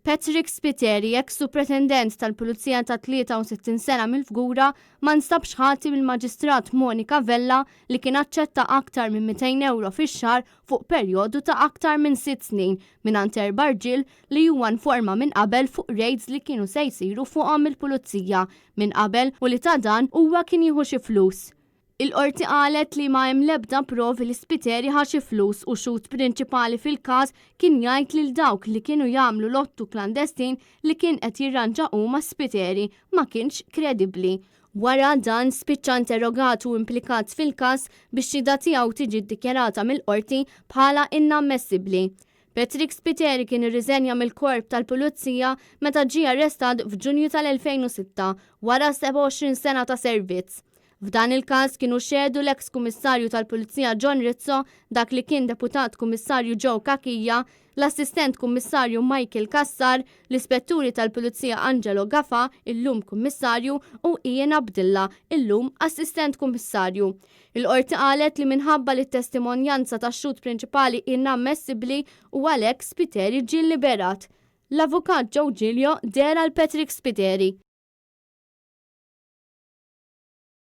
Patrick Spiteri, eks Supretendent tal-Pulizija ta' 63 sena mill-Fgura, ma nstabx ħati mill-Maġistrat Monica Vella li kien aċċetta aktar minn 200 ewro fix-xahar fuq perjodu ta' aktar minn sitt snin mingħand erba' rġiel li huwa nforma minn qabel fuq raids li kienu se jsiru fuqhom mill-Pulizija minn qabel u li ta' dan huwa kien jieħu xi flus. Il-Qorti qalet li ma hemm l-ebda provi li Spiteri ħa xi flus u xhud prinċipali fil-każ kien jgħid lil dawk li kienu jagħmlu lottu klandestin li kien qed jirranġa hu ma' Spiteri ma kienx kredibbli. Wara dan spiċċa interrogat u implikat fil-każ bix-xhieda tiegħu tiġi ddikjarata mill-Qorti bħala inammessibbli. Patrick Spiteri kien irriżenja mill-Korp tal-Pulizija meta ġie arrestat f'Ġunju tal-2006 wara 27 sena ta' servizz. F'dan il-każ kienu xehdu l-eks Kummissarju tal-Pulizija John Rizzo, dak li kien Deputat Kummissarju Joe Cachia, l-Assistent Kummissarju Michael Cassar, l-Ispetturi tal-Pulizija Angelo Gafa, illum Kummissarju, u Ian Abdilla, illum Assistent Kummissarju. Il-Qorti qalet li minħabba li t-testimonjanza tax-xhud prinċipali inammessibbli u għalhekk Spiteri ġie lliberat. L-Avukat Joe Giglio deher għal Patrick Spiteri.